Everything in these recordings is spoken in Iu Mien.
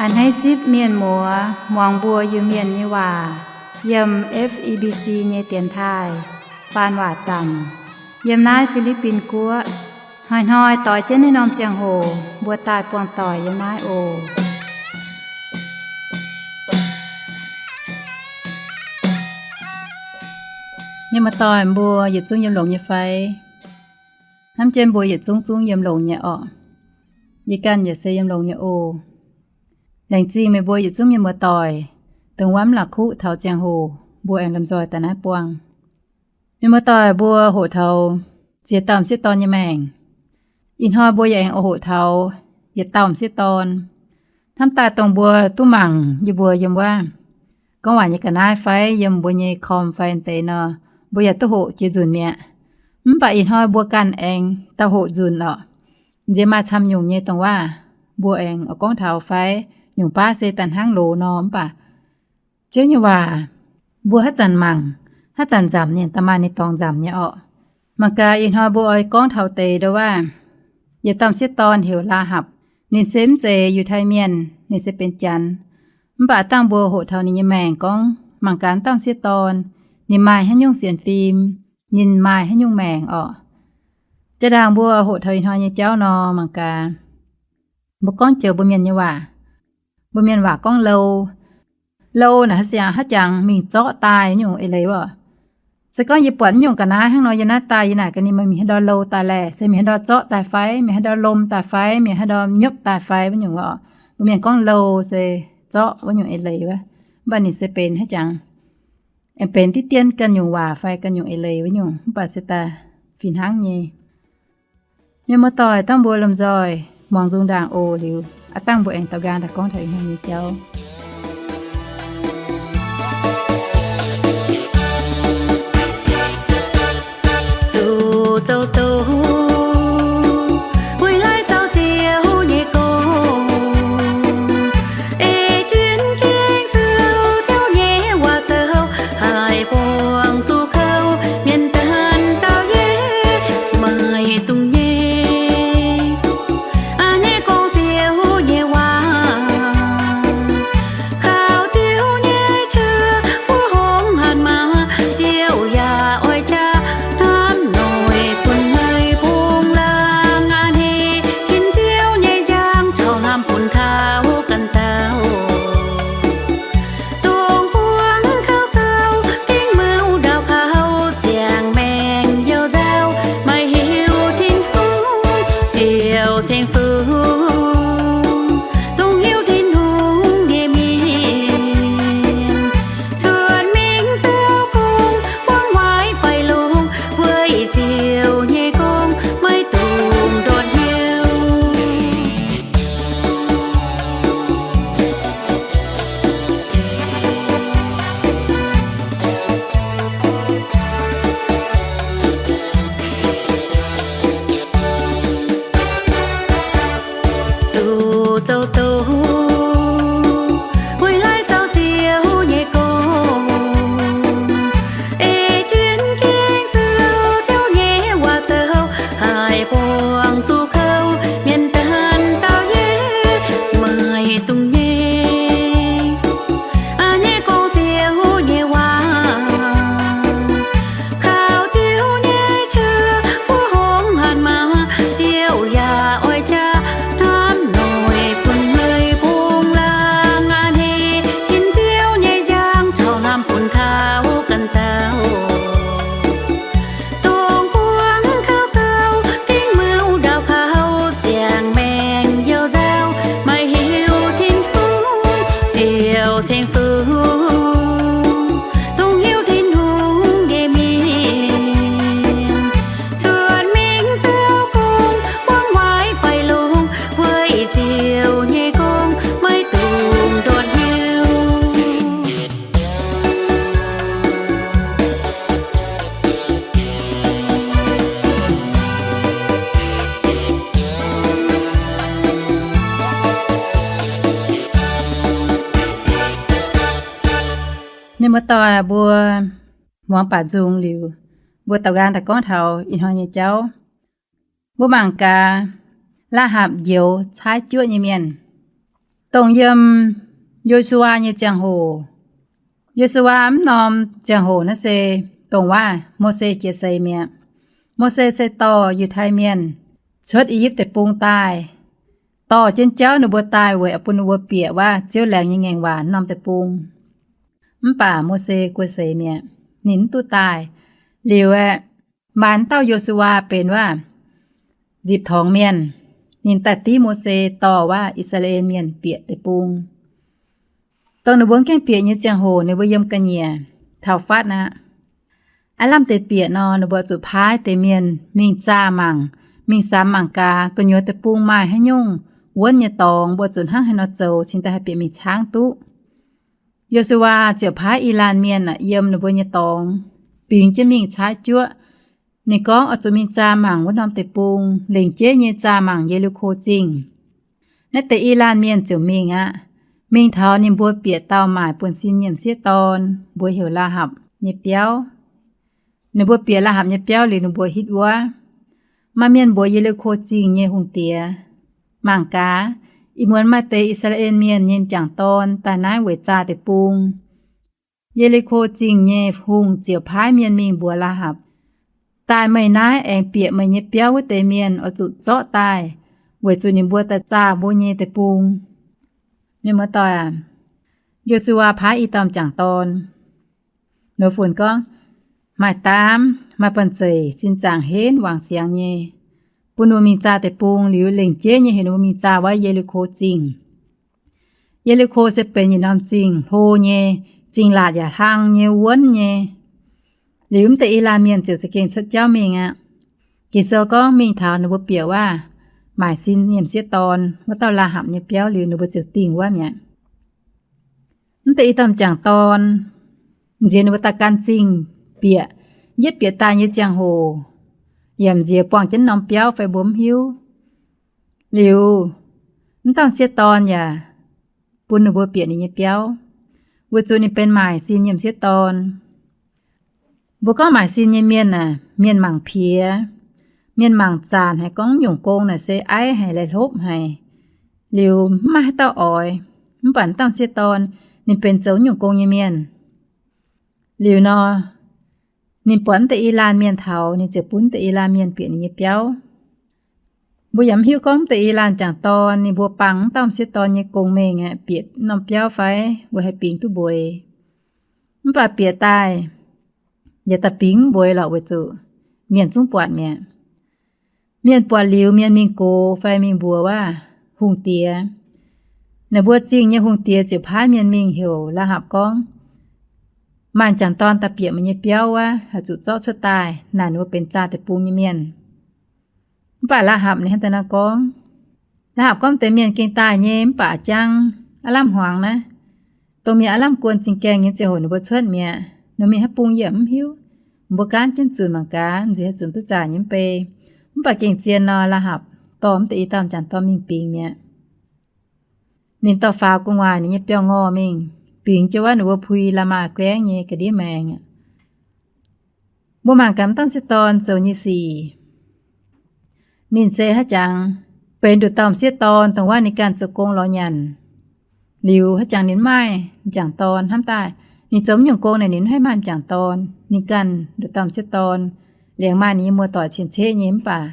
A'hneiv zipv mienh muoz muangx mbuo Iu-Mienh nyei waac yiem F E B C nyei dienx taaih faan waac zanc yiem naaiv Fi^li^bin Guoqv. Hnoi-hnoi doix jienv naaiv norm ziangh hoc mbuo daaih buangh doic yiem naaiv oc. Mienh muoz-doic mbuo yietc zungv yiem longx nyei fai? Hnamv jienv mbuo yietc zungv zungv yiem longx nyei orqc. Yie ganh yaac se yiem longx nyei oc. Laengz zingh meih mbuo yietc zungv mienh muoz-doic dongh wuov mv la'kuqv taux ziangh hoc mbuo aengx lomh nzoih daaih naaiv buangh. Mienh muoz-doic mbuo hoqc taux ziex dauh m'sieqv dorn nyei maengc. Ih hnoi mbuo yaac aengx oix hoqc taux yietc dauh m'sieqv dorn. Hnamv daaih dongh mbuo duqv mangc yie mbuo yiem wuov gorngv waac nyei ga'naaiv fai yiem mbuo nyei com fai deix nor, mbuo yaac duqv hoqc jiex nzunc mi'aqv. Mv baac ih hnoi mbuo ganh aengx daaih hoqc nzunc orqc. Nziex maaih camv nyungc nyei dongh waac mbuo aengx oix gorngv taux fai nyungc baav se daaih hnangv loz nor, mv baac Ziouv nyei waac mbuo haaix zanc mangc, haaix zanc nzamc ninh daaih maaih ninh dorngx nzamc nyei orqc. Mangc gaax ih hnoi mbuo oix gorngv taux deix ndo waac, yietc dauh m'sieqv dorn heuc Laa^hapc. Ninh se mv zeiz Yiutai Mienh, ninh se benx Janx. Mv baac dangh mbuo hoqc taux ninh nyei maengc gorngv mangc gaax dauh m'sieqv dorn, ninh maaih haaix nyungc sienx fim, ninh maaih haaix nyungc maengc orqc. Jaa-ndaangc mbuo hoqc taux ih hnoi nyei jauv nor, mangc gaax mbuo gorngv joux mbuo mienh nyei waac. Mbuo mienh waac gorngv lou. Lou naaic haaix siang haaix jangx mingh zorqv daaih nyungc eix leiz wuov. Se gorngv yie buatc nyungc ga'naaiv hnangv nor, yie naaiv daaih yie naaic gaax ninh, meih mingh haaix ndau lou daaih laeh? Se mingh haaix ndau zorqv daaih fai? Mingh haaix ndau lom daaih fai? Mingh haaix ndau nyopv daaih fai? Wuov nyungc wuov. Mbuo mienh gorngv lou se zorqv wuov nyungc eix leiz wuov. Mv baac ninh se benx haaix jangx, aengx benx diqv dien ganh nyungc waac fai ganh nyungc eix leiz wuov nyungc, mv baac se daaih fih hnangv nyei. Mienh muoz-doic, dangh mbuo lomh nzoih muangx nzung ndaangc oc. Liuz aav dangh mbuo aengx daaux nqaang daaih gorngv taux ih hnoi nyei jauv. Zuqc zoux doz, weic laaix zoux Ziouv nyei gong, ei jienv gengh siou Ziouv nyei waac zoux, haih buangh zuqc kouv mienh daaih nzauh yie, maiv dungx nyei. Aa, nyei gong Ziouv nyei waac, kaux Ziouv nyei qiex buov hungh hatc maaz, Ziouv yaac oix jaax hnamv noic bun meih bungx laangz. Aa, nyei hinc Ziouv nyei njang corc hnamv bun taux ganh dauh. Dongh buangv kouv gauh dingc mouv ndaauh kaux ziangh maengc youh nzauh, maiv hiuv Tin-Hungh Ziouv ceng-fungx. Dongh hiuv Tin-Hungh nyei mienh cuotv mingh zoux gong, buangv waaic faix longx, weic Ziouv nyei gong maiv dungx ndortv hiuv. Zuqc zoux doz, weic laaix zoux Ziouv nyei gong, ei jienv gengh siou Ziouv nyei waac zoux, haih buangh zuqc kouv mienh daaih nzauh yie, maiv dungx nyei. Aa, nyei gong Ziouv nyei waac, kaux Ziouv nyei qiex buov hungh hatc maaz, Ziouv yaac oix jaax hnamv noic bun meih bungx laangz. Aa, nyei hinc Ziouv nyei njang corc hnamv bun taux ganh dauh. Dongh buangv kouv gauh dingc mouv ndaauh kaux ziangh maengc youh nzauh, maiv hiuv Tin-Hungh Ziouv ceng-fungx. Dongh hiuv Tin-Hungh nyei mienh cuotv mingh zoux gong, buangv waaic faix longx, weic Ziouv nyei gong maiv dungx ndortv hiuv. Mienh muoz-doic, mbuo muangx baac nzung liuz, mbuo daaux nqaang daaih gorngv taux ih hnoi nyei jauv. Mbuo mangc gaax, Laa^hapc njoux caaiv juoqv nyei mienh. Dongh yiem Yo^su^waa nyei ziangh hoc. Yo^su^waa mv norm ziangh hoc naaiv se dongh waac Mose jiex seix mi'aqv. Mose se dorh Yiutai Mienh cuotv I^yipv Deic-Bung daaih, dorh jienv jauv ninh mbuo daaih weic bun ninh mbuo bieqc waac Ziouv laengz nyei ngaengc waac norm deic-bung. Mv baac Mose guei seix mi'aqv, ninh mv duqv daaih. Liuz aeqv, maaih dauh Yo^su^waa benx waac nzipc torngx mienh. Ninh daaih div Mose dorh waac I^saa^laa^en Mienh bieqc deic-bung. Dongh ninh mbuo gaengh bieqc nyei ziangh hoc ninh mbuo yiem ga'nyiec taux fatv aqv. Aav lamh deix bieqc nor, ninh mbuo zuqc paaiv deix mienh mingh zaah mangc, mingh samx mangc gaax gu'nyuoz deic-bung maaih haaix nyungc wuonv nyei dorngx, mbuo zuqc hnangv haaix nor zoux cingx daaih haih bieqc mingh caangv duqv. Yo^su^waa ziouc paaiv I^laanh Mienh yiem ninh mbuo nyei dorngx bingx jienv mingh caaiv juoqv. Ninh gorngv, Oix zuqc mingh zaah mangc wuov norm deic-bung, lengc jeiv nyei zaah mangc Ye^li^ko Zingh. Naaiv deix I^laanh Mienh ziouc mingh aqv. Mingh taux ninh mbuo bieqc dauh maaic buonv-sin nyiemc sieqv dorn, mbuox heuc Laa^hapc nyei biauv. Ninh mbuo bieqc Laa^hapc nyei biauv liuz, ninh mbuo hitv wuov. Maaih mienh mbuox Ye^li^ko Zingh nyei hungh diex, Mangc gaax, ih muonz maaih deix I^saa^laa^en Mienh nyei m'jangc dorn daaih naaiv weic zaah deic-bung. Ye^li^ko Zingh nyei hungh ziouc paaiv mienh mingh mbuox Laa^hapc, Daaih meih naaiv aengx bieqc meih nyei biauv wuov deix mienh oix zuqc zorqv daaih, weic zuqc ninh mbuo daaih zaah mbuo nyei deic-bung. Mienh muoz-doic aac, Yo^su^waa paaiv i dauh m'jangc dorn, nor funx gorngv, Maaih daamv, maaih banh zeic, sin zaangc henv, wangc siangx nyei, bun ninh mbuo mingh zaah deic-bung. Liuz lengc jeiv nyei heuc ninh mbuo mingh zaah wuov Ye^li^ko Zingh. Ye^li^ko se benx yietc norm zingh, hlo nyei, zingh laatc yaac hlang nyei, wuonv nyei. Liuz mv deix I^laanh Mienh ziouc za'gengh cuotv jauv mingh aqv. Ging-Sou gorngv mingh taux ninh mbuo bieqc wuov maaic sin nyiemc sieqv dorn wuov dauh Laa^hapc nyei biauv liuz, ninh mbuo ziouc dingh wuov mi'aqv. Mv deix i dauh m'jangc dorn nziex ninh mbuo daaih gan zingh bieqc. Yietv bieqc daaih nyei ziangh hoc, yaac nziex buangh jienv norm biauv fai mbuo mv hiuv. Liuz, mv dauh sieqv dorn yaac bun ninh mbuo bieqc ninh nyei biauv, weic zuqc ninh benx maaic sin nyiemc sieqv dorn. Mbuo gorngv maaic sin nyei mienh aah, mienh mangc piex, mienh mangc zaanc haic, gorngv nyungc gong naaic se aiv haic, laih hlopv haic. Liuz mv maaih haaix dauh oix. Mv baac mv dauh sieqv dorn, ninh benx zoux nyungc gong nyei mienh. Liuz nor, ninh buatc mv deix I^laanh Mienh taux, ninh ziouc bun mv deix I^laanh Mienh bieqc ninh nyei biauv. Mbuo yaac mv hiuv gorngv mv deix I^laanh m'jangc dorn ninh mbuo bangc mv dauh m'sieqv dorn nyei gong mengh aeqv, bieqc norm biauv fai mbuo haih bingx duqv mbueix. Mv baac bieqc daaih yaac daaih bingx mv mbueix lorqc, weic zuqc mienh zungv buatc mi'aqv. Mienh buatc liuz, mienh mingh gox fai mingh mbuox wuov hungh diex. Ninh mbuo zingh nyei hungh diex ziouc paaiv mienh mingh heuc Laa^hapc gorngv, Maaih m'jangc dorn daaih bieqc meih nyei biauv wuov, haih zuqc zorqv cuotv daaih, naaic ninh mbuo benx zaah deic-bung nyei mienh. Mv baac Laa^hapc ninh hnangv daaih nor gorngv, Laa^hapc gorngv, Deix mienh gengh daaih nyei, mv baac a'jang aav lamh hmuangx naaiv, dongh mienh aav lamh guon zingh gaengh nyei ziangh hoc ninh mbuo cuotv mi'aqv. Nor mingh haaix bung yie mv hiuv. Mbuo gaanv jienv zunc mangc gaax, nzuih haih zunc duqv zaah nyei mv bei. Mv baac gengh zien nor, Laa^hapc dorh mv deix i dauh m'jangc dorn mingh bingx mi'aqv. Ninh dorh faaux gu'nguaaic ninh nyei biauv-ngorh mingh, bingx jienv wuov ninh mbuo puix Laamaa Guaengv nyei ga'ndiev maengx aqv. Mbuo mangc gaax m'dauh m'sieqv dorn zoux nyei sic. Ninh se haaix jangx benx nduqc dauh m'sieqv dorn, dongh wuov ninh ganh zoux gong lorz nyanc. Liuz haaix jangx ninh mv maaih m'jangc dorn hnamv daaih, ninh zoux mv nyungc gong naaic ninh mv haih maaih m'jangc dorn. Ninh ganh nduqc dauh m'sieqv dorn, liangx maaih ninh nyei muoz-doic cien-ceqv nyei mv baac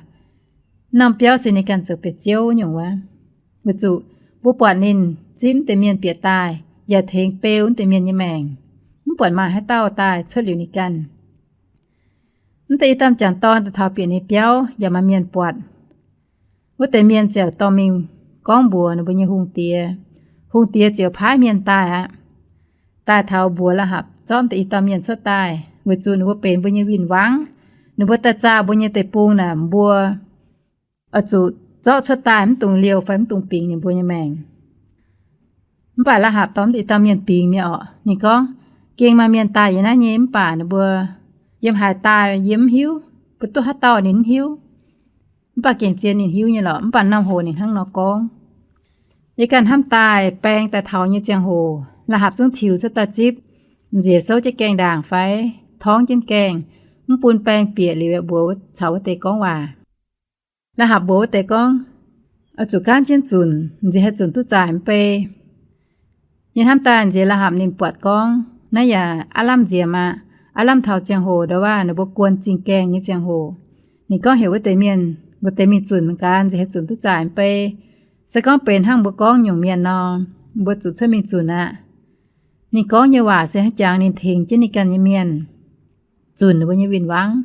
norm biauv se ninh ganh zoux biauv-ziouv nyungc wuov. Weic zuqc mbuo buatc ninh zipv mv deix mienh bieqc daaih, yaac tengx beu mv deix mienh nyei maengc, mv buatc maaih haaix dauh daaih cuotv liuz ninh ganh. Mv deix i dauh m'jangc dorn daaih taux bieqc ninh biauv yaac maaih mienh buatc. Wuov deix mienh ziouc dorh mingh gorngv mbuox ninh mbuo nyei hungh diex. Hungh diex ziouc paaiv mienh daaih aqv. Daaih taux mbuox Laa^hapc zorqv mv deix i dauh mienh cuotv daaih, weic zuqc ninh mbuo benx mbuo nyei win-wangv. Ninh mbuo daaih zaah mbuo nyei deic-bung naaic, mbuo oix zuqc zorqv cuotv daaih, mv dungx liouh fai mv dungx bingx ninh mbuo nyei maengc. Mv baac Laa^hapc dorh mv deix i dauh mienh bingx mi'aqv orqc. Ninh gorngv, Gengh maaih mienh daaih yiem naaiv nyei, mv baac ninh mbuo yiem haaix daaih yie mv hiuv, mbuo duqv haaix dauh ninh mv hiuv. Mv baac gengh zien ninh hiuv nyei lorqc, mv baac norm hoc ninh hnangv nor gorngv. Yie ganh hnamv daaih baeng daaih taux nyei ziangh hoc, Laa^hapc zungv tiux cuotv daaih zipv, nziex souv jienv gaengh ndaangc fai torngv jienv gaengh, mv bun baeng bieqc liuz mbuox caux wuov deix gorngv waac. Laa^hapc mbuox wuov deix gorngv, oix zuqc gaanv jienv zunc, nziex haih zunc duqv zaaic mv bei. Yie hnamv daaih nziex Laa^hapc ninh buatc gorngv naaiv yaac aav lamh nziex aqv. Aav lamh taux ziangh hoc ndau waac ninh mbuo guon zingh gaengh nyei ziangh hoc, ninh gorngv heuc wuov deix mienh, wuov deix mingh zunc mangc gaax nziex haih zunc duqv zaaic mv bei. Se gorngv benx hnangv mbuo gorngv nyungc mienh nor, mbuo zuqc cuotv mingh zunc aqv. Ninh gorngv nyei waac se hnangv jangx ninh tengx jienv ninh ganh nyei mienh zunc ninh mbuo nyei win-wangv.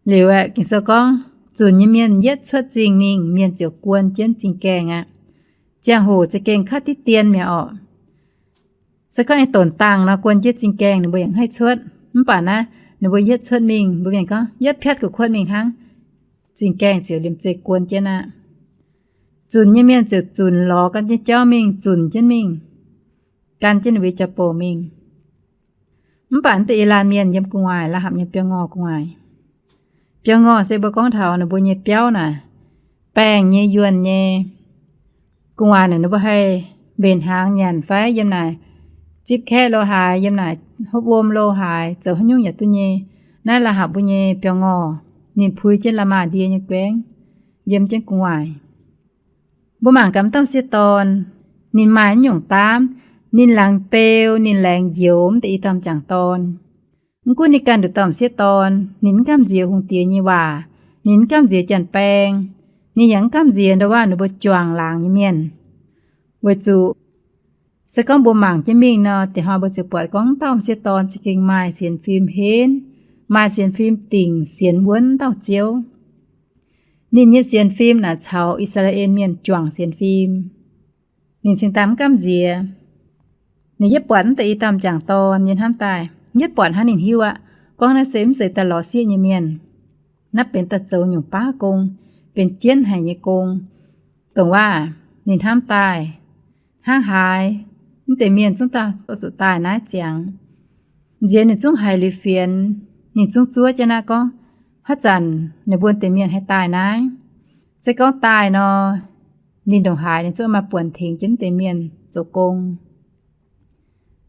Liuz aeqv, Ging-Sou gorngv, zunc nyei mienh yietv cuotv zingh mingh, mienh ziouc guon jienv zingh gaengh aqv. Ziangh hoc za'gengh kaav diqv dien mi'aqv orqc. Se gorngv aengx donc dangh nor, guon jienv zingh gaengh ninh mbuo yaac mv haih cuotv. Mv baac naaiv ninh mbuo yietv cuotv mingh, mbuo mienh gorngv yietv piatv gu'kuotv mingh hnangv, zingh gaengh ziouc liemh zeih guon jienv aqv. Zunc nyei mienh ziouc zunc lorz gan jienv jauv mingh, zunc jienv mingh, gan jienv ninh mbuo jaa-bouc mingh. Mv baac naaiv deix i laanh mienh yiem gu'nguaaic, Laa^hapc nyei biauv-ngorh gu'nguaaic. Biauv-ngorh se mbuo gorngv taux ninh mbuo nyei biauv naaic, baengh nyei, yuonh nyei. Gu'nguaaic naaic ninh mbuo haih mbenc hnaangx nyanc fai yiem naaic zipv kaeqv lo haaix, yiem naaic hopv wuom lo haaix, zoux haaix nyungc yaac duqv nyei. Naaiv Laa^hapc mbuo nyei biauv-ngorh, ninh puix jienv la'maah ndie nyei guaengv yiem jienv gu'nguaaic. Mbuo mangc gaax wuov dauh sieqv dorn, ninh maaih haaix nyungc daamv, ninh laengz beu, ninh laengz njoux wuov deix i dauh m'jangc dorn. Mv gunv ninh ganh nduqc dauh m'sieqv dorn, ninh mv gamh nziex hungh diex nyei waac, ninh mv gamh nziex janx-baeng, ninh yaac mv gamh nziex ndau waac ninh mbuo juangc laangz nyei mienh. Weic zuqc se gorngv mbuo mangc jienv mingh nor, da'nyeic hnoi mbuo ziouc buatc gorngv wuov dauh m'sieqv dorn za'gengh maaih sienx fim henv, maaih sienx fim dingc sienx wuonv wuov dauh Ziouv. Ninh nyei sienx fim naaic caux I^saa^laa^en Mienh juangc sienx fim. Ninh cingx daaih mv gamh nziex. Ninh yietv buatc wuov deix i dauh m'jangc dorn nyei hnamv daaih, yietv buatc hnangv ninh hiuv aqv, gorngv naaiv se mv zeiz daaih lorz sieqv nyei mienh. Naaiv benx daaih zoux nyungc baav gong, benx jienv haic nyei gong, dongh waac ninh hnamv daaih, hnangv haaix wuov deix mienh zungv daaih zuqc daaih naaiv ziangx. Nziex ninh zungv haiz liuz fienx, ninh zungv zuov jienv naaiv gorngv, haaix zanc ninh mbuo deix mienh haih daaih naaiv. Se gorngv daaih nor, ninh ndongc haaix ninh zungv maaih buonc tengx jienv deix mienh zoux gong.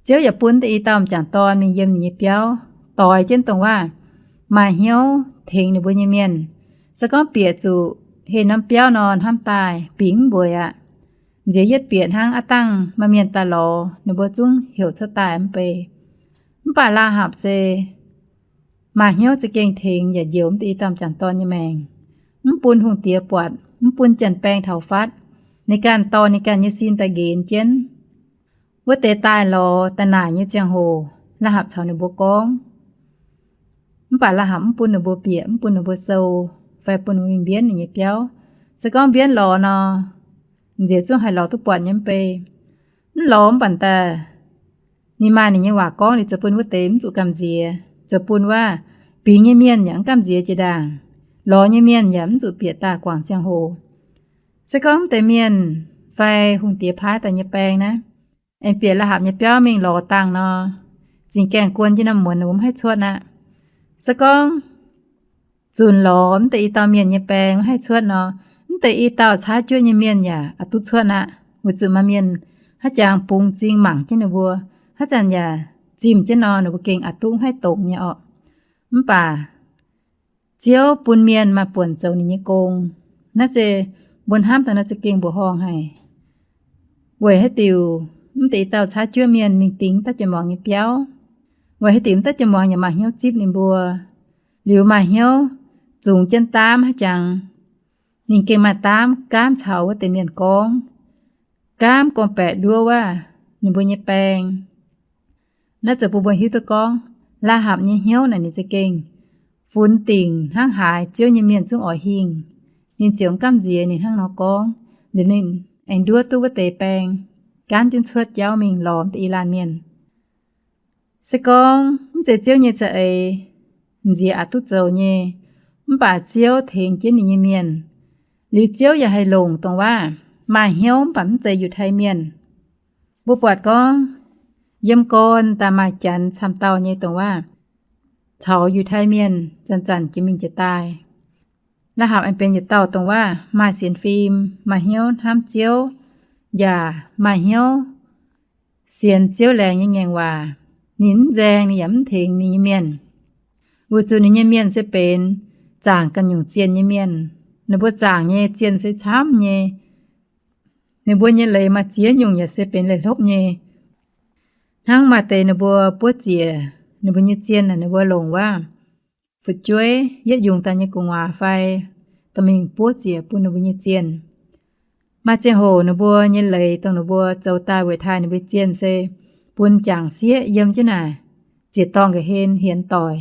Ziouv yaac bun deix i dauh m'jangc dorn mingh yiem ninh nyei biauv, doix jienv dongh waac maaih hnyouv tengx ninh mbuo nyei mienh. Se gorngv bieqc zuqc heh norm biauv nor, hnamv daaih bingx mv mbueiz aqv. Nziex yietv bieqc hnangv aav dangh maaih mienh daaih lorz, ninh mbuo zungv heuc cuotv daaih mv bei. Mv baac Laa^hapc se maaih hnyouv za'gengh tengx yaac njoux wuov deix i dauh m'jangc dorn nyei maengc, mv bun hungh diex buatc, mv bun janx-baeng taux fatv. Ninh ganh dorh ninh ganh nyei sin daaih nqenx jienv. Wuov deix daaih lorz daaih naaic nyei ziangh hoc, Laa^hapc caux ninh mbuo gorngv. Mv baac Laa^hapc mv bun ninh mbuo bieqc, mv bun ninh mbuo sou, fai bun ninh mbuo mingh mbienv ninh nyei biauv. Se gorngv mbienv lorz nor, nziex zungv haih lorz duqv buatc nyei mv bei. Mv lorz mv baac daaih, ninh maaih ninh nyei waac gorngv, ninh zoux bun wuov deix mv zuqc gamh nziex, zoux bun waac bingx nyei mienh yaac mv gamh nziex jiex ndaangc, lorz nyei mienh yaac mv zuqc bieqc daaih guangc ziangh hoc. Se gorngv wuov deix mienh fai hungh diex paaiv daaih nyei baeng naaiv, aengx bieqc Laa^hapc nyei biauv mingh lorz dangh nor, zingh gaengh guon jienv norm muonz mv haih cuotv aqv. Se gorngv zunc lorz mv deix i dauh mienh nyei baeng mv haih cuotv nor, mv deix i dauh caaiv juov nyei mienh yaac aqc duqv cuotv aqv. Weic zuqc maaih mienh haaix jangx bungx m'zing mangc jienv ninh mbuo, haaix zanc yaac zimh jienv nor, ninh mbuo gengh aqc duqv mv haih dongz nyei orqc. Mv baac Ziouv bun mienh maaih buonc zoux ninh nyei gong. Naaiv se mbuo hnamv daaih naaiv za'gengh mbuoqc horngh haic. Weic haaix diuc mv deix i dauh caaiv juov mienh mingh dingh mv daaih jiex muangx nyei biauv? Weic haaix diuc mv daaih jiex muangx yaac maaih hnyouv zipv ninh mbuo, liuz maaih hnyouv zungx jienv daamv haaix jangx? Ninh gengh maaih daamv gaamv caux wuov deix mienh gorngv, gaamv gorngv-baeqc nduov waac ninh mbuo nyei baeng. Naaiv zoux bun mbuo hiuv duqv gorngv, Laa^hapc nyei hnyouv naaic ninh za'gengh funx dingc hnangv haaix Ziouv nyei mienh zungv oix hingh. Ninh ziouc mv gamh nziex ninh hnangv nor gorngv, liuz ninh aengx nduov duqv wuov deix baeng, gaanv jienv cuotv jauv mingh lorz mv deix i laanh mienh. Se gorngv mv zeiz Ziouv nyei za'eix, nziex aqc duqv zoux nyei. Mv baac Ziouv tengx jienv ninh nyei mienh. Liuz Ziouv yaac haih longc dongh waac maaih hnyouv mv baac mv zeiz Yiutai Mienh. Mbuo buatc gorngv, yiem gorn daaih maaih janx camv dauh nyei dongh waac caux Yiutai Mienh zanc-zanc jiex mingh jiex daaih. Laa^hapc aengx benx yietc dauh dongh waac maaih sienx fim, maaih hnyouv hnamv Ziouv, yaac maaih hnyouv sienx Ziouv laengz nyei ngaengc waac. Ninh mv nzaeng, ninh yaac mv tengx ninh nyei mienh, weic zuqc ninh nyei mienh se benx zaangc ganh nyungc zienh nyei mienh. Ninh mbuo zaangc nyei zienh se camv nyei. Ninh mbuo nyei leiz maaih ziex nyungc yaac se benx leiz-hlopv nyei. Hnangv maaih deix ninh mbuo buov ziec ninh mbuo nyei zienh, ninh mbuo longc wuov fu'jueiv yietv yungz daaih nyei gu'nguaaz fai dorh mingh buov ziec bun ninh mbuo nyei zienh. Maaih ziangh hoc ninh mbuo nyei leiz dongh ninh mbuo zoux daaih weic taaih ninh mbuo zienh se bun jangc sieqv yiem jienv naaic, ziec-dorngh nqa'hlen hienx doic,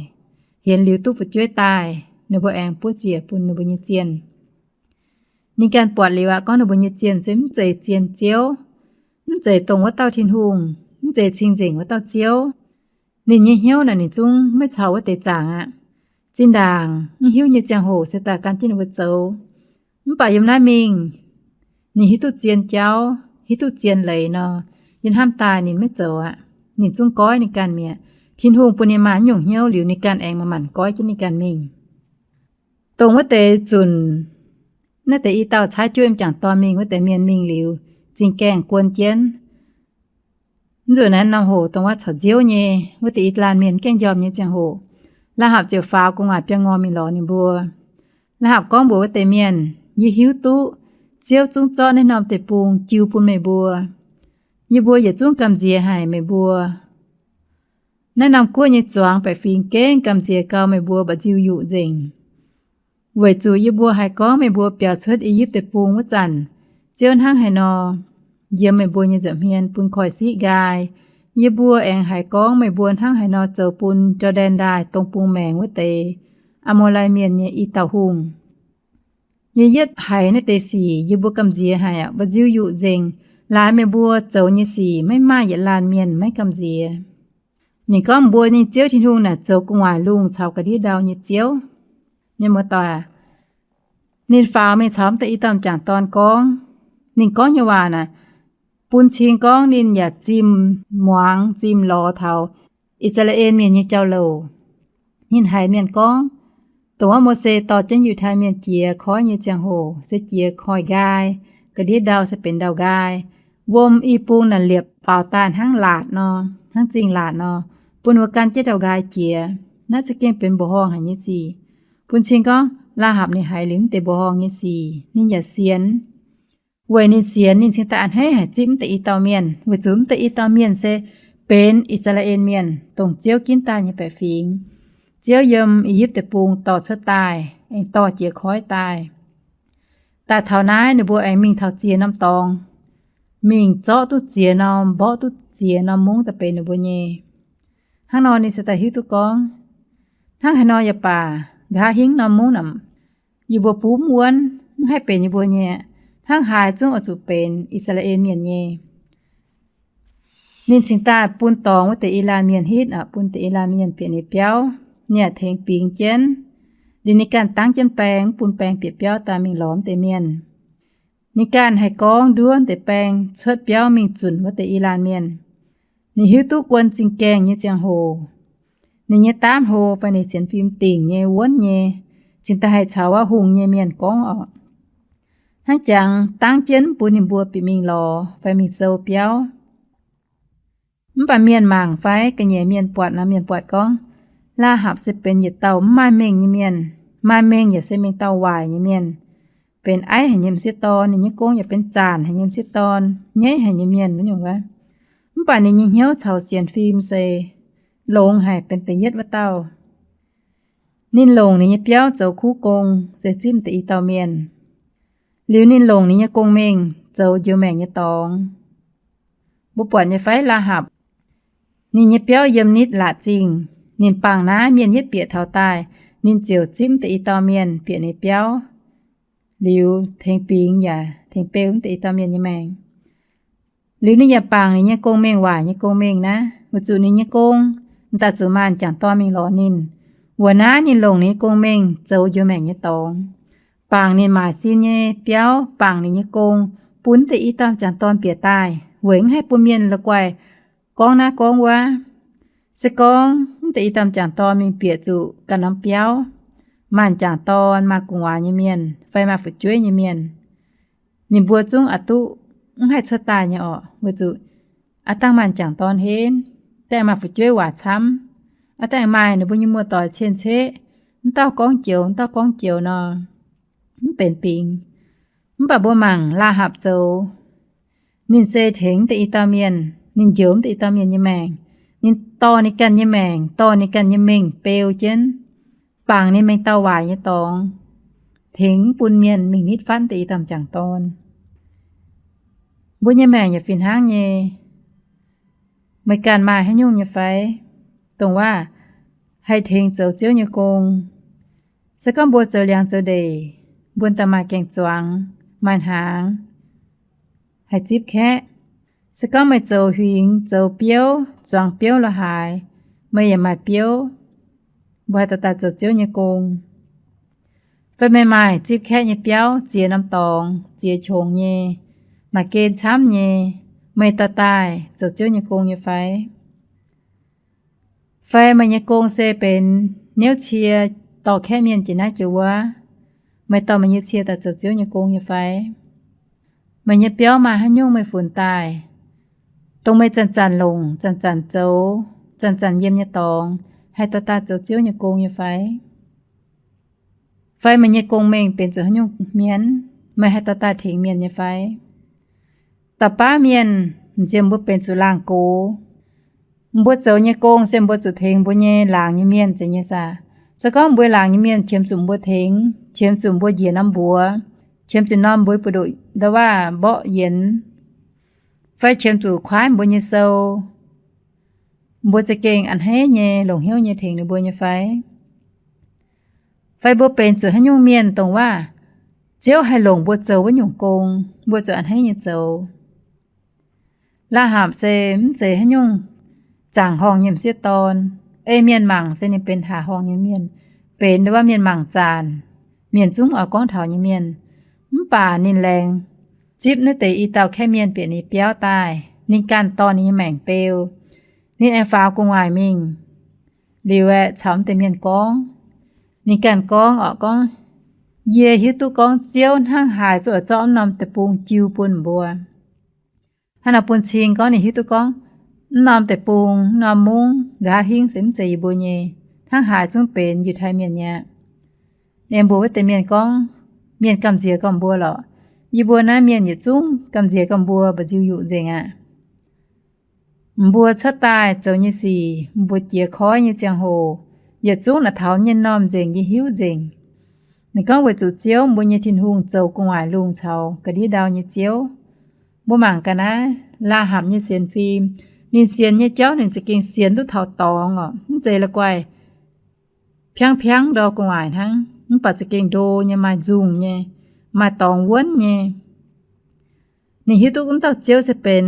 hienx liuz duqv fu'jueiv daaih, ninh mbuo aengx buov ziec bun ninh mbuo nyei zienh. Ninh ganh buatc liuz aqv, gorngv ninh mbuo nyei zienh se mv zeiz zienh Ziouv, mv zeiz dongh wuov dauh Tin-Hungh, mv zeiz cing-nzengc wuov dauh Ziouv. Ninh nyei hnyouv naaic ninh zungv maiv caux wuov deix zaangc aqv. Zinh ndaangc mv hiuv nyei ziangh hoc se daaih gan jienv ninh mbuo zoux. Mv baac yiem naaiv mingh, ninh hiuv duqv zien jauv, hiuv duqv zien leiz nor, yiem hnamv daaih ninh maiv zoux aqv. Ninh zungv goiv ninh ganh mi'aqv. Tin-Hungh bun ninh maaih nyungc hnyouv liuz, ninh ganh aengx manc-manc goiv jienv ninh ganh mingh. Dongh wuov deix zunc, naaiv deix i dauh caaiv juov yiem jangc dorn mingh wuov deix mienh mingh liuz, zingh gaengh guon jienv. Nzunc naaiv norm hoc dongh wuov caux nziouv nyei wuov deix i laanh mienh gaengh njormh nyei ziangh hoc, Laa Hapc ziouc faaux gu'nguaaic biaa ngorc mingh lorz ninh mbuo. Laa Hapc gorngv mbuox wuov deix mienh, Yie hiuv duqv Ziouv zungv zorqv naaiv norm deic-bung jiu bun meih mbuo. Yie mbuo yietc zungv gamh nziex haic meih mbuo. Naaiv norm guoqv nyei zuangx baeqc fingx gengh gamh nziex gau meih mbuo mba'nziu yuqc nzengc. Weic zuqc yie mbuo haiz gorngv meih mbuo biaux cuotv I^yipv Deic-Bung wuov zanc, Ziouv hnangv haaix nor nyiemz meih mbuo nyei nza'hmien bun koiv-siqv nqaai. Yie mbuo aengx haiz gorngv meih mbuo hnangv haaix nor zoux bun Jor^ndaen Ndaaih dong bung maengx wuov deix Aa^mo^lai Mienh nyei i dauh hungh. Yie yietv haiz naaiv deix sic yie mbuo gamh nziex haic aqv, mba'nziu yuqc nzengc. Laaix meih mbuo zoux nyei sic maiv maaih yietc laanh mienh maiv gamh nziex. Ninh gorngv mbuo nyei Ziouv Tin-Hungh naaic zoux gu'nguaaic lungh caux ga'ndiev ndau nyei Ziouv. Mienh muoz-doic, ninh faaux mingh caux m'daaih i dauh m'jangc dorn gorngv. Ninh gorngv nyei waac naaic bun cing gorngv ninh yaac zimh muangx zimh lorz taux I^saa^laa^en Mienh nyei jauv-louc. Ninh haiz mienh gorngv, dongh wuov Mose dorh jienv Yiutai Mienh jiex koiv nyei ziangh hoc se jiex koiv-nqaai, ga'ndiev ndau se benx ndau-nqaai. Wuom i bung naaic liepc faaux daaih hnangv laatc nor, hnangv zingh laatc nor, bun wuov gan jienv ndau-nqaai jiex. Naaiv za'gengh benx mbuoqc horngh haic nyei sic. Bun cing gorngv Laa Hapc ninh haiz liuz m'deix mbuoqc horngh nyei sic, ninh yaac sienx. Weic ninh sienx, ninh cingx daaih a'hneiv haic zipv m'deix i dauh mienh, weic zuqc m'deix i dauh mienh se benx I^saa^laa^en Mienh, dongh Ziouv ginv daaih nyei baeqc fingx. Ziouv yiem I^yipv Deic-Bung dorh cuotv daaih, aengx dorh jiez koiv daaih. Daaih taux naaiv ninh mbuo aengx mingh taux ziex norm dorngx, mingh zorqv duqv ziex norm, mborqv duqv ziex norm mungv daaih benx ninh mbuo nyei. Hnangv nor ninh se daaih hiuv duqv gorngv, hnangv haaix nor yaac baac, nqa'haav hingv norm mungv naaic yie mbuo bun mv wuonv, mv haih benx yie mbuo nyei. Hnangv haaix zungv oix zuqc benx I^saa^laa^en Mienh nyei. Ninh cingx daaih bun dorngx wuov deix i laanh mienh hitv, bun deix i laanh mienh bieqc ninh biauv, ninh yaac tengx bingx jienv. Liuz ninh ganh dangv jienv baeng, mv bun baeng bieqc biauv daaih mingh lorz deix mienh. Ninh ganh haih gorngv nduov deix baeng cuotv biauv mingh zunc wuov deix i laanh mienh. Ninh hiuv duqv guon zingh gaengh nyei ziangh hoc, ninh nyei daamv hlo fai ninh sienx fim dingc nyei wuonv nyei, cingx daaih haih caux wuov hungh nyei mienh gorngv orqc. Hnangv jangx dangv jienv mv bun ninh mbuo bieqc mingh lorz fai mingh sou biauv. Mv baac mienh mangc fai ga'nyiec mienh buatc nor, mienh buatc gorngv, Laa Hapc se benx yietc dauh mv maaih mengh nyei mienh. Maaih mengh yaac se mingh dauh waaic nyei mienh, benx aiv haic nyei m'sieqv dorn, ninh nyei gong yaac benx zaanc haic nyei m'sieqv dorn, nyaiv haic nyei mienh wuov nyungc wuov. Mv baac ninh nyei hnyouv caux sienx fim se longx haic, benx da'yietv wuov dauh. Ninh longc ninh nyei biauv zoux kuv gong se zipv m'deix i dauh mienh. Liuz ninh longc ninh nyei gong-mengh zoux njoux maengc nyei dorngx. Mbuo buatc nyei fai Laa Hapc, ninh nyei biauv yiem nitv laatc zingh, ninh bangc naaiv mienh yietv bieqc taux daaih, ninh ziouc zipv m'deix i dauh mienh bieqc ninh biauv, liuz tengx bingx yaac tengx beu m'deix i dauh mienh nyei maengc. Liuz ninh yaac bangc ninh nyei gong-mengh waaic nyei gong-mengh naaiv, weic zuqc ninh nyei gong m'daaih zuqc maanh jangc dorn mingh lorz ninh. Wuov naaiv ninh longc ninh nyei gong-mengh zoux njoux maengc nyei dorngx, bangc ninh maaic sin nyei biauv, bangc ninh nyei gong, bun m'deix i dauh m'jangc dorn bieqc daaih, weic mv haih bun mienh la'guaih gorngv naaiv gorngv wuov. Se gorngv m'deix i dauh m'jangc dorn mingh bieqc zuqc ganh norm biauv, maanh jangc dorn, maaih gu'nguaaz nyei mienh fai maaih fu'jueiv nyei mienh, ninh mbuo zungv aqc duqv mv haih cuotv daaih nyei orqc, weic zuqc aav dangh maanh jangc dorn henv, daaih maaih fu'jueiv waac camv, aav dangh maaih ninh mbuo nyei muoz-doic cien-ceqv, mv dauh gorngv joux, mv dauh gorngv joux nor. mv benx bingx. Mv baac mbuo mangc Laa^hapc zoux, ninh se tengx deix i dauh mienh, ninh njoux deix i dauh mienh nyei maengc. Ninh dorh ninh ganh nyei maengc, dorh ninh ganh nyei mengh beu jienv, bangc ninh mengh dauh waaic nyei dorngx, tengx mv bun mienh mingh nitv fatv deix i dauh m'jangc dorn. Mbuo nyei maengc yaac fih hnangv nyei. Meih ganh maaih haaix nyungc nyei fai, dongh waac haih tengx zoux Ziouv nyei gong? Se gorngv mbuo zoux liangx zoux ndeic, mbuo daaih maaih gaeng-zuangx, maaih hnaangx, haih zipv kaeqv. Se gorngv meih zoux huingx, zoux biouv, zuangx biouv la'haaix, meih yaac maaih biouv, mbuo haih dorh daaih zoux Ziouv nyei gong. Fai meih maaih zipv kaeqv nyei biauv, ziex norm dorngx, ziex qongx nyei, maaih gen camv nyei, meih dorh daaih zoux Ziouv nyei gong nyei fai? Fai meih nyei gong se benx niouv cie dorh kaeqv mienh jiex naaiv jiex wuov, meih dorh meih nyei cie daaih zoux Ziouv nyei gong nyei fai? Meih nyei biauv maaih haaix nyungc meih funx daaih, dongh meih zanc-zanc longc, zanc-zanc zoux, zanc-zanc yiem nyei dorngx, haih dorh daaih zoux Ziouv nyei gong nyei fai? Fai meih nyei gong-mengh benx zuqc haaix nyungc hmien, meih haih dorh daaih tengx mienh nyei fai? Da'baav mienh m'nziex mbuo benx zuqc laangh gox. Mbuo zoux nyei gong se mbuo zuqc tengx mbuo nyei laangz nyei mienh zeiz nyei saah? Se gorngv mbuo laangz nyei mienh qiemx zuqc mbuo tengx, qiemx zuqc mbuo njiec norm mbuox, qiemx zuqc norm mbuo buoz-ndoqv nda'waav mborqv yienx, fai qiemx zuqc kuaaiv mbuo nyei sou, mbuo za'gengh a'hneiv nyei, longc hnyouv nyei tengx ninh mbuo nyei fai? Fai mbuo benx zuqc haaix nyungc mienh dongh waac Ziouv haih longc mbuo zoux wuov nyungc gong, mbuo zuqc a'hneiv nyei zoux? Laa^hapc se mv zeiz haaix nyungc zaangc horngh nyei m'sieqv dorn. Ei mienh mangc se ninh benx haaz horngh nyei mienh, benx nda'waav mienh mangc zaanc, mienh zungv oix gorngv taux nyei mienh. Mv baac ninh laengz zipv naaiv deix i dauh kaeqv mienh bieqc ninh biauv daaih, ninh ganh dorh ninh nyei maengc beu. Ninh aengx faaux gu'nguaaic mingh liuz aeqv, caux m'deix mienh gorngv. Ninh ganh gorngv orqc, gorngv, Yie hiuv duqv gorngv Ziouv hnangv haaix zungv oix zorqv m'norm deic-bung jiu bun mbuo. Hnangv naaic bun cing gorngv ninh hiuv duqv gorngv m'norm deic-bung, m'norm mungv nqa'haav hingv se mv zeiz yie mbuo nyei, hnangv haaix zungv benx Yiutai Mienh nyei aqv. Ninh mbuox wuov deix mienh gorngv, Mienh gamh nziex gormx mbuo lorqc. Yie mbuo naaiv mienh yietc zungv gamh nziex gormx mbuo, mba'nziu yuqc nzengc aqv. Mbuo cuotv daaih zoux nyei sic, mbuo jiex koiv nyei ziangh hoc, yietc zungv naaic taux nyei m'normh nzengc, yie hiuv nzengc. Ninh gorngv weic zuqc Ziouv, mbuo nyei Tin-Hungh, zoux gu'nguaaic lungh caux ga'ndiev ndau nyei Ziouv. Mbuo mangc ga'naaiv, Laa^hapc nyei sienx fim, ninh sienx nyei jauv ninh za'gengh sienx duqv taux dorngx orqc. Mv zeiz la'guaih piangv-piangv ndor gu'nguaaic hnangv, mv baac za'gengh ndo nyei, maaih nzungh nyei, maaih dorngx wuonv nyei. Ninh hiuv duqv wuov dauh Ziouv se benx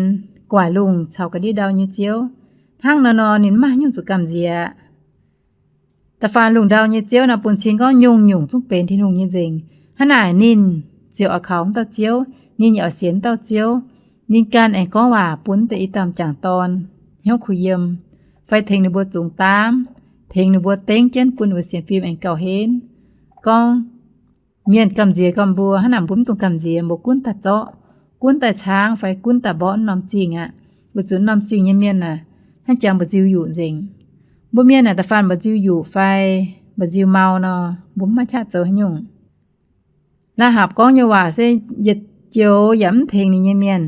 gu'nguaaic lungh caux ga'ndiev ndau nyei Ziouv. Hnangv nor nor ninh mv maaih haaix nyungc zuqc gamh nziex. Da'faanh lungh ndau nyei Ziouv naaic bun cing gorngv nyungc-nyungc zungv benx Tin-Hungh nyei nzengc. Hnangv naaic ninh ziouc oix kaux wuov dauh Ziouv, ninh yaac oix sienx wuov dauh Ziouv. Ninh ganh aengx gorngv waac bun deix i dauh m'jangc dorn hnyouv kuh yiem, fai tengx ninh mbuo zungx daamv, tengx ninh mbuo dengv jienv bun ninh mbuo sienx fim aengx gauh henv. Gorngv mienh gamh nziex gormx mbuo, hnangv naaic mbuo mv dungx gamh nziex, mbuo gunv daaih zorqv, gunv daaih caangv fai gunv daaih mborqv m'norm zingh aqv. Weic zuqc m'norm zingh nyei mienh naaic, hnangv jangx mba'nziu yuqc nzengc. Mbuo mienh naaic da'faanh mba'nziu yuqc fai mba'nziu mau nor, mbuo mv maaih qaqv zoux haaix nyungc. Laa^hapc gorngv nyei waac se yietc joux yaac mv tengx ninh nyei mienh.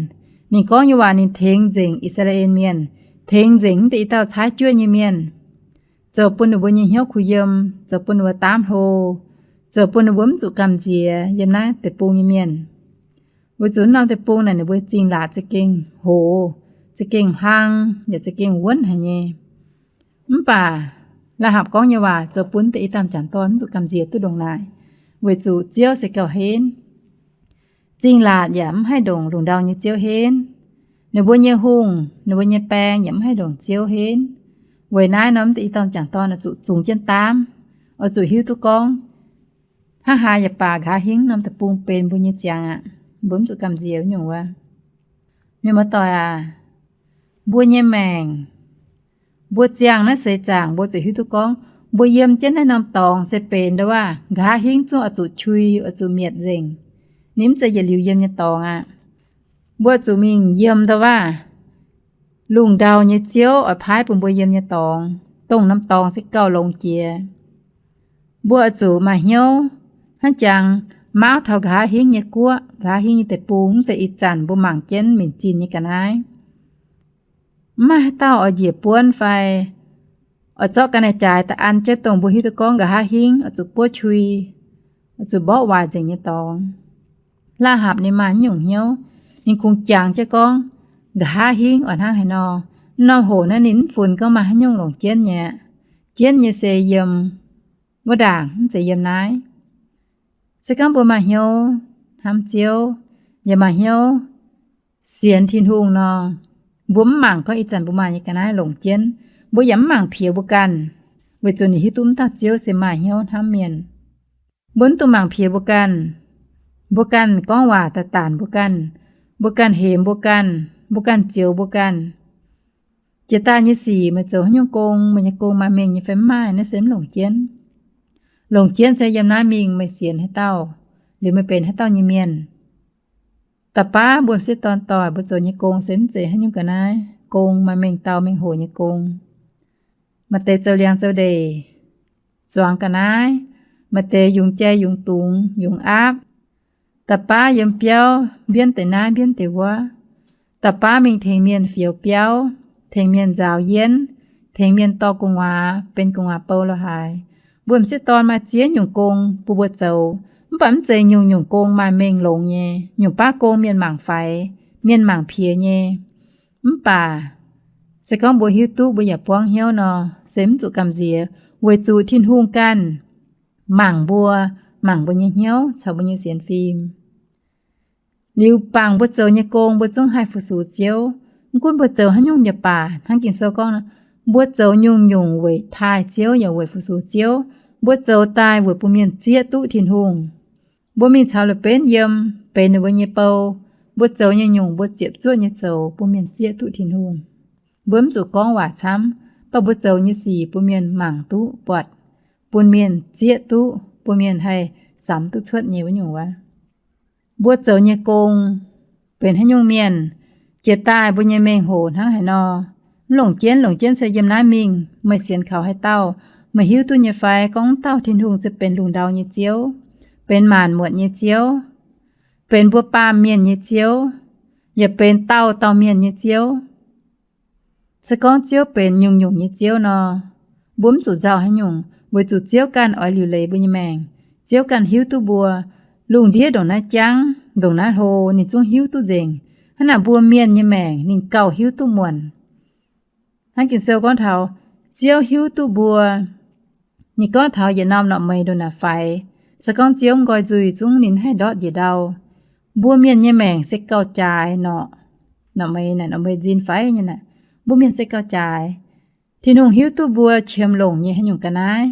Ninh gorngv nyei waac ninh tengx nzengc I^saa^laa^en Mienh, tengx nzengc mv deix i dauh caaiv juov nyei mienh, zoux bun ninh mbuo nyei hnyouv kuh yiem, zoux bun ninh mbuo daamv hlo, zoux bun ninh mbuo mv zuqc gamh nziex yiem naaiv deic-bung nyei mienh. Weic zuqc m'norm deic-bung naaic ninh mbuo zingh laatc za'gengh hoz, za'gengh hlang, yaac za'gengh wuonv haic nyei. Mv baac Laa^hapc gorngv nyei waac zoux bun deix i dauh m'jangc dorn mv zuqc gamh nziex duqv ndongc naaic, weic zuqc Ziouv se gauh henv. Zingh laatc yaac mv haih ndongc lungh ndau nyei Ziouv henv. Ninh mbuo nyei hungh, ninh mbuo nyei baeng yaac mv haih ndongc Ziouv henv. Weic naaiv norm deix i dauh m'jangc dorn oix zuqc zungx jienv daamv, oix zuqc hiuv duqv gorngv, hnangv haaix yaac baac nqa'haav hingv norm deic-bung benx mbuo nyei ziangx aqv. Mbuo mv zuqc gamh nziex nyungc wuov. Mienh muoz-doic aac, mbuo nyei maengc, mbuo ziangh naaiv seix zaangc mbuo zuqc hiuv duqv gorngv, mbuo yiem jienv naaiv norm dorngx se benx nda'waav nqa'haav hingv zungv oix zuqc qui, oix zuqc mietc nzengc. Ninh mv zeiz yietc liuz yiem nyei dorngx aqv. Mbuo zuqc mingh yiem nda'waav lungh ndau nyei Ziouv oix paaiv bun mbuo yiem nyei dorngx, dongh norm dorngx se gauh longx jiex. Mbuo oix zuqc maaih hnyouv hnangv jangx mauv taux nqa'haav hingv nyei guoqv, nqa'haav hingv nyei deic-bung, mv zeiz ih zanc mbuo mangc jienv minc zinh nyei ga'naaiv. Mv maaih haaix dauh oix njiec buonv fai oix zorqv ga'naaiv-jaaix daaih an jienv dongh mbuo hiuv duqv gorngv nqa'haav hingv oix zuqc buov qui, oix zuqc mborqv waaic nzengc nyei dorngx. Laa^hapc ninh maaih haaix nyungc hnyouv? Ninh kungx jangx jienv gorngv, nqa'haav hingv oix hnangv haaix nor. Norm hoc naaiv ninh mv funx gorngv maaih haaix nyungc longc jienv nyei aqv. Jienv nyei se yiem wuov ndaangc, mv zeiz yiem naaiv. Se gorngv mbuo maaih hnyouv hnamv Ziouv, yaac maaih hnyouv sienx Tin-Hungh nor, mbuo mv mangc gorngv ih zanc mbuo maaih nyei ga'naaiv longc jienv. Mbuo yaac mv mangc piex mbuo ganh, weic zuqc ninh hiuv duqv mv dauh Ziouv se maaih hnyouv hnamv mienh. Mbuo mv dungx mangc piex mbuo ganh. Mbuo ganh gorngv waac daaih daanc mbuo ganh, mbuo ganh hemx mbuo ganh, mbuo ganh zioux mbuo ganh. Jiex daaih nyei sic meih zoux haaix nyungc gong, meih nyei gong maaih mengh nyei fai mv maaih, naaiv se mv longc jienv. Longc jienv se yiem naaiv mingh meih sienx haaix dauh, liuz meih benx haaix dauh nyei mienh. Da'baav mbuo m'sieqv dorn doic, mbuo zoux nyei gong se mv zeiz haaix nyungc ga'naaiv gong, maaih mengh dauh mengh hoc nyei gong. Maaih deix zoux liangx zoux ndeic, zuangx ga'naaiv, maaih deix yungz jai yungz dungz yungz aapv. Da'baav yiem biauv mbienv deix naaiv mbienv deix wuov. Da'baav mingh tengx mienh fioux biauv, tengx mienh nzaaux yienv, tengx mienh dorh gu'nguaaz, benx gu'nguaaz bou lorqc haaix. Mbuo m'sieqv dorn maaih ziex nyungc gong bun mbuo zoux, mv baac mv zeiz nyungc-nyungc gong maaih mengh longx nyei. Nyungc baav gong mienh mangc faix, mienh mangc piex nyei. Mv baac se gorngv mbuo hiuv duqv, mbuo yaac buangv hnyouv nor, se mv zuqc gamh nziex, weic zuqc Tin-Hungh ganh mangc mbuo, mangc mbuo nyei hnyouv caux mbuo nyei sienx fim. Liuz bangc mbuo zoux nyei gong mbuo zungv haih fu-sux Ziouv. Mv gunv mbuo zoux haaix nyungc nyei baac, hnangv Ging-Sou gorngv nor, mbuo zoux nyungc-nyungc weic taaih Ziouv yaac weic fu-sux Ziouv. Mbuo zoux daaih weic bun mienh zieqv duqv Tin-Hungh. Mbuo mingh caux la'benv yiem, benx ninh mbuo nyei bou. Mbuo zoux nyei nyungc mbuo ziepc zuoqv nyei zoux bun mienh zieqv duqv Tin-Hungh. Mbuo mv zuqc gorngv waac camv, mv baac mbuo zoux nyei sic bun mienh mangc duqv buatc, bun mienh zieqv duqv, bun mienh haih samx duqv cuotv nyei wuov nyungc wuov. Mbuo zoux nyei gong, benx haaix nyungc mienh, jiex daaih mbuo nyei mengh hoc hnangv haaix nor. Mv longc jienv, longc jienv se yiem naaiv mingh meih sienx kaux haaix dauh, meih hiuv duqv nyei fai gorngv wuov dauh Tin-Hungh se benx lungh ndau nyei Ziouv, benx maanc muotc nyei Ziouv, benx mbuo baamh mienh nyei Ziouv, yaac benx dauh dauh mienh nyei Ziouv. Se gorngv Ziouv benx nyungc-nyungc nyei Ziouv nor, mbuo mv zuqc nzauh haaix nyungc, weic zuqc Ziouv ganh oix liuc leiz mbuo nyei maengc. Ziouv ganh hiuv duqv mbuo. Lungh ndiev ndongc naaiv jangv, ndongc naaiv hlo, ninh zungv hiuv duqv nzengc. Hnangv naaic mbuo mienh nyei maengc ninh gauh hiuv duqv muonc. Hnangv Ging-Sou gorngv taux, Ziouv hiuv duqv mbuo. Ninh gorngv taux yietc norm norqc meix ndongc naaic faix. Se gorngv Ziouv mv nqoi nzuih zungv ninh haih ndortv njiec ndau. Mbuo mienh nyei maengc se gauh jaaix norqc. Norqc meix naaic, norqc meix nzin faix nyei naaic. Mbuo mienh se gauh jaaix. Tin-Hungh hiuv duqv mbuo qiemx longc nyei haaix nyungc ga'naaiv.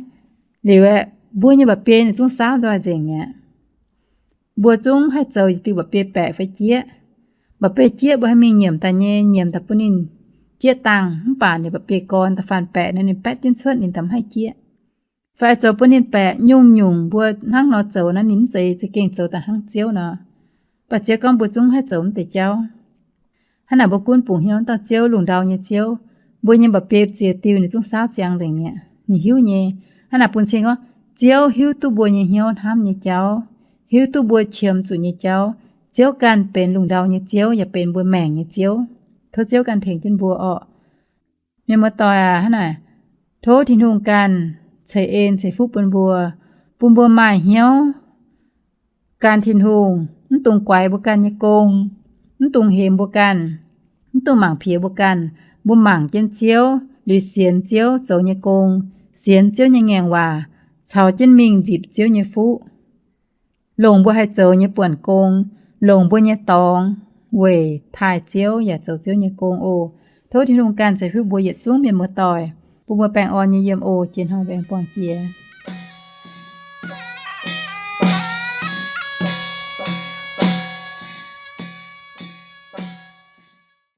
Liuz aeqv, mbuo nyei mba'biei ninh zungv saauv nzoih nzengc mi'aqv. Mbuo zungv haih zoux yietc diuh mba'biei baeqc fai jieqv. Mba'biei jieqv mbuo haih mingh nyiemc daaih nyei, nyiemc daaih bun ninh jieqv dangh, mv baac ninh mba'biei gorn da'faanh baeqc naaiv ninh baetv jienv cuotv ninh da'mv haih jieqv. Fai zoux bun ninh baeqc nyungc-nyungc mbuo hnangv nor zoux naaiv ninh mv zeiz za'gengh zoux daaih hnangv Ziouv nor. Mv baac Ziouv gorngv mbuo zungv haih zoux mv deix jauv. Hnangv naaic mbuo gunv bungx hnyouv dauh Ziouv, lungh ndau nyei Ziouv, mbuo nyei mba'biei ziex diuh ninh zungv saauv ziangx nzengc mi'aqv. Ninh hiuv nyei. Hnangv naaic bun cing gorngv, Ziouv hiuv duqv mbuo nyei hnyouv hnamv nyei jauv, hiuv duqv mbuo qiemx zuqc nyei jauv. Ziouv ganh benx lungh ndau nyei Ziouv yaac benx mbuo maengc nyei Ziouv. Tov Ziouv ganh tengx jienv mbuo orqc. Mienh muoz-doic aac, hnangv naaic, tov Tin-Hungh ganh ceix en ceix fuqv bun mbuo, bun mbuo maaih hnyouv gan Tin-Hungh, mv dungx guaix mbuo ganh nyei gong, mv dungx hemx mbuo ganh, mv dungx mangc piex mbuo ganh. Mbuo mangc jienv Ziouv, liuz sienx Ziouv zoux nyei gong, sienx Ziouv nyei ngaengc waac, caux jienv mingh nzipc Ziouv nyei fuqv. Longc mbuo haih zoux nyei buonc gong, longc mbuo nyei dorngx weic taaih Ziouv yaac zoux Ziouv nyei gong oc. Tov Tin-Hungh ganh ceix fuqv mbuo yietc zungv mienh muoz-doic, bun mbuo baengh orn nyei yiem oc. Jiex hnoi mbuo aengx buangh jiex.